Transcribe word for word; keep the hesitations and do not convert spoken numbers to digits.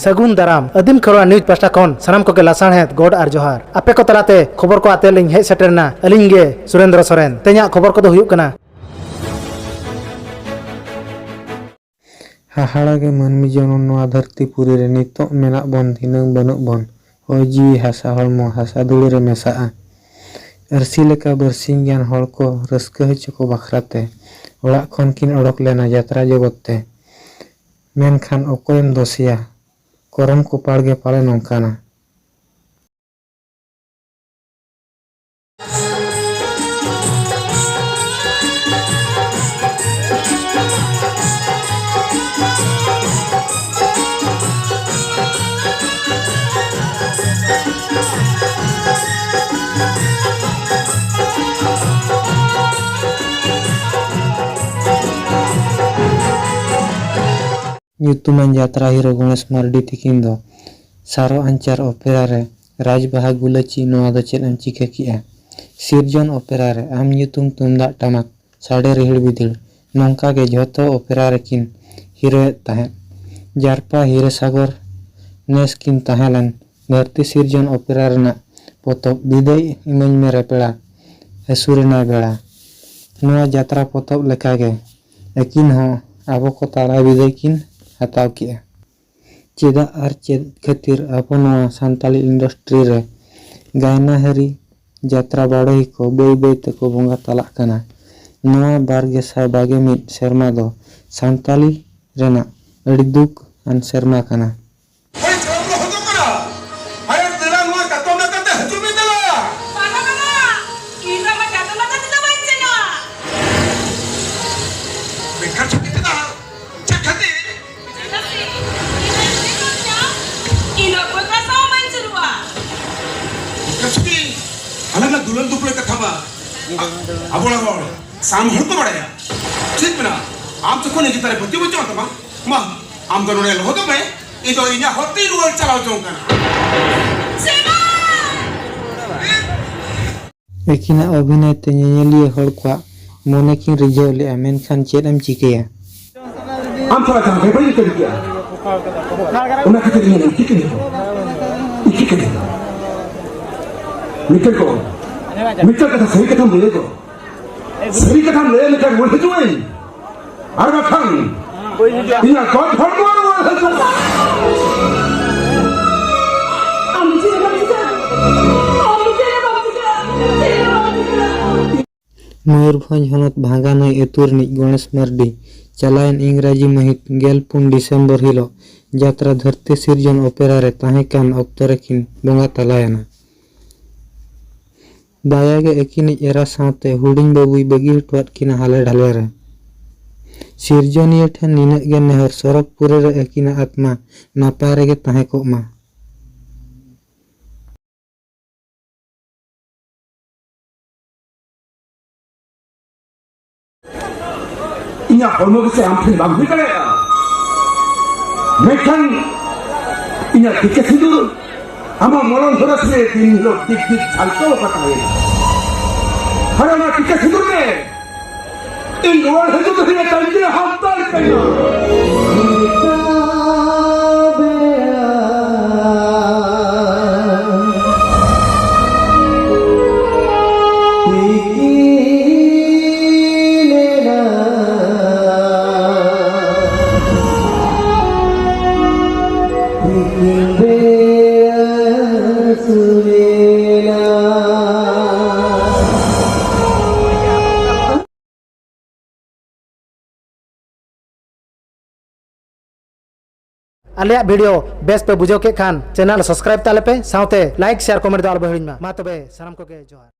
ᱥᱟᱹᱜᱩᱱ ᱫᱟᱨᱟᱢ᱾ ᱟᱹᱫᱤᱢ ᱠᱷᱮᱨᱣᱟᱲ ᱱᱤᱭᱩᱡᱽ ᱯᱟᱦᱴᱟ ᱠᱷᱚᱱ ᱥᱟᱱᱟᱢ ᱠᱚᱜᱮ ᱞᱟᱥᱟᱲᱦᱮᱫ ᱜᱚᱰ ᱟᱨ ᱡᱚᱦᱟᱨ᱾ ᱟᱯᱮ ᱠᱚ ᱛᱟᱞᱟᱛᱮ ᱠᱷᱚᱵᱚᱨ ᱠᱚ ᱟᱛᱮ ᱞᱤᱧ ᱦᱮᱡ ᱥᱮᱴᱮᱨ ᱮᱱᱟ ᱟᱹᱞᱤᱧ ᱜᱮ ᱥᱩᱨᱮᱱᱫᱨᱚ ᱥᱚᱨᱮᱱ᱾ ᱛᱮᱦᱮᱧᱟᱜ ᱠᱷᱚᱵᱚᱨ ᱠᱚᱫᱚ ᱦᱩᱭᱩᱜ ᱠᱟᱱᱟ᱾ ᱦᱟᱦᱟᱲᱟ ᱜᱮ ᱢᱟᱹᱱᱢᱤ ᱡᱚᱱᱚᱢ ᱱᱚᱣᱟ ᱫᱷᱟᱹᱨᱛᱤ ᱯᱩᱨᱤ ᱨᱮ, ᱱᱤᱛᱚᱜ ᱢᱮᱱᱟᱜ ᱵᱚᱱ ᱫᱷᱤᱱᱟᱹᱝ ᱵᱟᱹᱱᱩᱜ ᱵᱚᱱ, ᱦᱚᱭ ᱡᱤᱣᱤ ᱦᱟᱥᱟ ᱦᱚᱲᱢᱚ ᱦᱟᱥᱟ ᱫᱷᱩᱲᱤ ᱨᱮ ᱢᱮᱥᱟᱜᱼᱟ᱾ ᱟᱹᱨᱥᱤ ᱞᱮᱠᱟ ᱵᱟᱹᱨᱥᱤᱧ ᱜᱟᱱ ᱦᱚᱲ ᱠᱚ ᱨᱟᱹᱥᱠᱟᱹ ᱦᱚᱪᱚ ᱠᱚ ᱵᱟᱠᱷᱨᱟ ᱛᱮ ᱚᱲᱟᱜ ᱠᱷᱚᱱ ᱠᱤᱱ ᱚᱰᱚᱠ ᱞᱮᱱᱟ ᱡᱟᱛᱨᱟ ᱡᱚᱜᱚᱛ ᱛᱮ᱾ ᱢᱮᱱᱠᱷᱟᱱ ᱚᱠᱚᱭᱮᱢ ᱫᱳᱥᱮᱭᱟ? ᱠᱚᱨᱚᱢ ᱠᱚᱯᱟᱲ ᱜᱮ ᱯᱟᱞᱮ ᱱᱚᱝᱠᱟᱱᱟ᱾ ᱧᱩᱛᱩᱢᱟᱱ ᱡᱟᱛᱨᱟ ᱦᱤᱨᱳ ᱜᱚᱬᱮᱥ ᱢᱟᱨᱰᱤ ᱛᱤᱠᱤᱱ ᱫᱚ ᱥᱟᱨᱚ ᱟᱧᱪᱟᱨ ᱚᱯᱮᱨᱟ ᱨᱮ ᱨᱟᱡᱽ ᱵᱟᱦᱟ ᱜᱩᱞᱟᱹᱪᱤ ᱱᱚᱣᱟ ᱫᱚ ᱪᱮᱫ ᱮᱢ ᱪᱤᱠᱟᱹ ᱠᱮᱜᱼᱟ? ᱥᱤᱨᱡᱚᱱ ᱚᱯᱮᱨᱟ ᱨᱮ ᱟᱢ ᱧᱩᱛᱩᱢ ᱛᱩᱢᱫᱟᱜ ᱴᱟᱢᱟᱠ ᱥᱟᱰᱮ ᱨᱤᱦᱤᱲ ᱵᱤᱫᱤᱲ ᱱᱚᱝᱠᱟ ᱜᱮ ᱡᱷᱚᱛᱚ ᱚᱯᱮᱨᱟ ᱨᱮᱠᱤᱱ ᱦᱤᱨᱳᱭᱮᱫ ᱛᱟᱦᱮᱸᱫ᱾ ᱡᱟᱨᱯᱟ ᱦᱤᱨᱟᱹᱥᱟᱜᱚᱨ ᱱᱮᱥ ᱠᱤᱱ ᱛᱟᱦᱮᱸ ᱞᱮᱱ ᱫᱷᱟᱹᱨᱛᱤ ᱥᱤᱨᱡᱚᱱ ᱚᱯᱮᱨᱟ ᱨᱮᱱᱟᱜ ᱯᱚᱛᱚᱵ ᱵᱤᱫᱟᱹᱭ ᱤᱢᱟᱹᱧ ᱢᱮ ᱨᱮ ᱯᱮᱲᱟ ᱦᱟᱹᱥᱩᱨ ᱮᱱᱟᱭ ᱵᱮᱲᱟ᱾ ᱱᱚᱣᱟ ᱡᱟᱛᱨᱟ ᱯᱚᱛᱚᱵ ᱞᱮᱠᱟᱜᱮ ᱟᱹᱠᱤᱱ ᱦᱚᱸ ᱟᱵᱚ ᱠᱚ ᱛᱟᱞᱟ ᱵᱤᱫᱟᱹᱭ ᱠᱤᱱ ᱦᱟᱛᱟᱣ ᱠᱮᱜᱼᱟ᱾ ᱪᱮᱫᱟᱜ ᱟᱨ ᱪᱮᱫ ᱠᱷᱟᱹᱛᱤᱨ ᱟᱵᱚ ᱱᱚᱣᱟ ᱥᱟᱱᱛᱟᱞᱤ ᱤᱱᱰᱟᱥᱴᱨᱤ ᱨᱮ ᱜᱟᱭᱱᱟᱦᱟᱹᱨᱤ ᱡᱟᱛᱨᱟ ᱵᱟᱰᱚᱦᱤ ᱠᱚ ᱵᱟᱹᱭ ᱵᱟᱹᱭ ᱛᱮᱠᱚ ᱵᱚᱸᱜᱟ ᱛᱟᱞᱟᱜ ᱠᱟᱱᱟ? ᱱᱚᱣᱟ ᱵᱟᱨ ᱜᱮᱥᱟᱭ ᱵᱟᱜᱮ ᱢᱤᱫ ᱥᱮᱨᱢᱟ ᱫᱚ ᱥᱟᱱᱛᱟᱞᱤ ᱨᱮᱱᱟᱜ ᱟᱹᱰᱤ ᱫᱩᱠ ᱟᱱ ᱥᱮᱨᱢᱟ ᱠᱟᱱᱟ᱾ ᱦᱳᱭ, ᱪᱟᱞᱟᱣ ᱫᱚ ᱦᱚᱫᱚᱜ ᱠᱟᱱᱟ᱾ ᱟᱭᱟᱜ ᱛᱮᱞᱟ ᱱᱚᱣᱟ ᱪᱟᱛᱚᱢ ᱞᱮᱠᱟᱛᱮ ᱦᱤᱡᱩᱜ ᱢᱮ ᱫᱮᱞᱟ᱾ ᱵᱟᱵᱟ, ᱵᱟᱵᱟ, ᱤᱧ ᱫᱚ ᱟᱢᱟᱜ ᱪᱟᱛᱚᱢ ᱞᱟᱛᱟᱨ ᱛᱮᱫᱚ ᱵᱟᱹᱧ ᱥᱮᱱᱚᱜᱼᱟ᱾ ᱵᱮᱠᱟᱨ ᱪᱷᱩᱴᱤ ᱪᱮᱫᱟᱜ? ᱪᱮᱫ ᱠᱷᱟᱹᱛᱤᱨ? ᱪᱮᱫᱟᱜ ᱥᱮ ᱤᱧ ᱫᱚ ᱪᱮᱫ ᱦᱚᱸ ᱵᱟᱹᱧ ᱧᱟᱢ᱾ ᱤᱧ ᱫᱚ ᱚᱠᱚᱭ ᱠᱚ ᱥᱟᱶ ᱦᱚᱸ ᱵᱟᱹᱧ ᱥᱩᱨᱩᱜᱼᱟ᱾ ᱵᱮᱠᱟᱨ ᱪᱷᱩᱴᱤ, ᱟᱞᱟᱝ ᱞᱟᱝ ᱫᱩᱞᱟᱹᱲ ᱫᱩᱯᱞᱟᱹᱲ ᱠᱟᱛᱷᱟ ᱢᱟ ᱟᱵᱚ ᱦᱚᱲ ᱥᱟᱱᱟᱢ ᱦᱚᱲ ᱠᱚ ᱵᱟᱲᱟᱭᱟ᱾ ᱴᱷᱤᱠ ᱢᱮᱱᱟᱜᱼᱟ, ᱟᱢ ᱡᱚᱠᱷᱚᱱ ᱤᱧ ᱪᱮᱛᱟᱱ ᱨᱮ ᱯᱟᱹᱛᱭᱟᱹᱣ ᱵᱟᱹᱪᱩᱜ ᱛᱟᱢᱟ, ᱢᱟ, ᱟᱢ ᱫᱚ ᱱᱚᱰᱮ ᱞᱚᱦᱚᱫᱚᱜ ᱢᱮ, ᱤᱧ ᱫᱚ ᱤᱧᱟᱹᱜ ᱦᱚᱨ ᱛᱮᱧ ᱨᱩᱣᱟᱹᱲ ᱪᱟᱞᱟᱣ ᱡᱚᱝ ᱠᱟᱱᱟ᱾ ᱟᱹᱠᱤᱱᱟᱜ ᱚᱵᱷᱤᱱᱚᱭ ᱛᱮ ᱧᱮᱧᱮᱞᱤᱭᱟᱹ ᱦᱚᱲ ᱠᱚᱣᱟᱜ ᱢᱚᱱᱮ ᱠᱤᱱ ᱨᱤᱡᱷᱟᱹᱣ ᱞᱮᱫᱼᱟ, ᱢᱮᱱᱠᱷᱟᱱ ᱪᱮᱫ ᱮᱢ ᱪᱤᱠᱟᱹᱭᱟ? ᱟᱢ ᱥᱟᱞᱟᱜ ᱡᱟᱦᱟᱸ ᱵᱮᱵᱟᱹᱲᱤᱡ ᱠᱟᱹᱢᱤ ᱠᱮᱜᱼᱟ, ᱚᱱᱟ ᱠᱷᱟᱹᱛᱤᱨ ᱤᱧ ᱤᱪᱪᱷᱟᱹ ᱠᱟᱹᱧ ᱤᱪᱪᱷᱟᱹ ᱠᱟᱹᱧ ᱢᱤᱫᱴᱮᱱ ᱠᱚ ᱢᱤᱫᱴᱮᱱ ᱠᱟᱛᱷᱟ ᱥᱟᱹᱨᱤ ᱠᱟᱛᱷᱟᱢ ᱞᱟᱹᱭ ᱠᱚ ᱥᱟᱹᱨᱤ ᱠᱟᱛᱷᱟᱢ ᱞᱟᱹᱭ ᱞᱮᱠᱷᱟᱱ ᱨᱩᱣᱟᱹᱲ ᱦᱤᱡᱩᱜ ᱟᱹᱧ ᱟᱨ ᱵᱟᱠᱷᱟᱱ ᱤᱧᱟᱹᱜ ᱜᱚᱡ ᱦᱚᱲᱢᱚ ᱨᱩᱣᱟᱹᱲ ᱦᱤᱡᱩᱜ᱾ ᱟᱢ ᱪᱮᱫ ᱮᱢ ᱪᱤᱠᱟᱹ? ᱟᱢ ᱪᱮᱫ ᱮᱢ ᱪᱤᱠᱟᱹ? ᱪᱮᱫ ᱮᱢ ᱪᱤᱠᱟᱹ? ᱢᱚᱭᱩᱨᱵᱷᱚᱸᱡᱽ ᱦᱚᱱᱚᱛ ᱵᱷᱟᱸᱜᱟᱱᱟᱹᱭ ᱟᱹᱛᱩ ᱨᱤᱱᱤᱡ ᱜᱚᱬᱮᱥ ᱢᱟᱨᱰᱤ ᱪᱟᱞᱟᱣᱮᱱ ᱤᱝᱨᱟᱡᱤ ᱢᱟᱹᱦᱤᱛ ᱜᱮᱞ ᱯᱩᱱ ᱰᱤᱥᱮᱢᱵᱚᱨ ᱦᱤᱞᱚᱜ ᱡᱟᱛᱨᱟ ᱫᱷᱟᱹᱨᱛᱤ ᱥᱤᱨᱡᱚᱱ ᱚᱯᱮᱨᱟ ᱨᱮ ᱛᱟᱦᱮᱸ ᱠᱟᱱ ᱚᱠᱛᱚ ᱨᱮᱠᱤᱱ ᱵᱚᱸᱜᱟ ᱛᱟᱞᱟᱭᱮᱱᱟ᱾ ᱫᱟᱭᱟ ᱜᱮ ᱟᱹᱠᱤᱱᱤᱡ ᱮᱨᱟ ᱥᱟᱶᱛᱮ ᱦᱩᱰᱤᱧ ᱵᱟᱹᱵᱩᱭ ᱵᱟᱹᱜᱤ ᱦᱚᱴᱚᱣᱟᱫ ᱠᱤᱱᱟ ᱦᱟᱞᱮ ᱰᱷᱟᱞᱮ ᱨᱮ᱾ ᱥᱤᱨᱡᱚᱱᱤᱭᱟᱹ ᱴᱷᱮᱱ ᱱᱤᱱᱟᱹᱜ ᱜᱮ ᱱᱮᱦᱚᱨ, ᱥᱚᱨᱚᱜᱽᱯᱩᱨᱤ ᱨᱮ ᱟᱹᱠᱤᱱᱟᱜ ᱟᱛᱢᱟ ᱱᱟᱯᱟᱭ ᱨᱮᱜᱮ ᱛᱟᱦᱮᱸ ᱠᱚᱜ ᱢᱟ᱾ ᱤᱧᱟᱹᱜ ᱦᱚᱲᱢᱚ ᱜᱮᱥᱮ ᱟᱢ ᱴᱷᱮᱱ ᱵᱟᱝ ᱦᱩᱭ ᱫᱟᱲᱮᱭᱟᱜᱼᱟ᱾ ᱢᱮᱱᱠᱷᱟᱱ ᱤᱧᱟᱹᱜ ᱴᱤᱠᱟᱹ ᱥᱤᱸᱫᱩᱨ ᱟᱢᱟᱜ ᱢᱚᱞᱚᱝ ᱦᱚᱨᱚᱥ ᱨᱮ ᱫᱤᱱ ᱦᱤᱞᱳᱜ ᱫᱤᱠ ᱫᱤᱠ ᱡᱷᱟᱞᱠᱟᱣ ᱟᱠᱟᱫ ᱛᱟᱦᱮᱸᱱᱟ᱾ ᱟᱨ ᱚᱱᱟ ᱴᱤᱠᱟᱹ ᱥᱤᱸᱫᱩᱨ ᱨᱮ ᱤᱧ ᱨᱩᱣᱟᱹᱲ ᱦᱤᱡᱩᱜ ᱫᱷᱟᱹᱵᱤᱡ ᱮ ᱛᱟᱺᱜᱤ ᱦᱟᱛᱟᱲ ᱠᱟᱹᱧᱟ᱾ ᱟᱞᱮᱭᱟᱜ video ᱵᱮᱥ ᱯᱮ ᱵᱩᱡᱷᱟᱹᱣ ᱠᱮᱫ ᱠᱷᱟᱱ channel subscribe ᱛᱟᱞᱮ ᱯᱮ, ᱥᱟᱶᱛᱮ like, share, comment ᱫᱚ ᱟᱞᱚ ᱯᱮ ᱦᱤᱲᱤᱧ ᱢᱟ᱾ ᱢᱟ ᱛᱚᱵᱮ ᱥᱟᱱᱟᱢ ᱠᱚᱜᱮ ᱡᱚᱦᱟᱨ᱾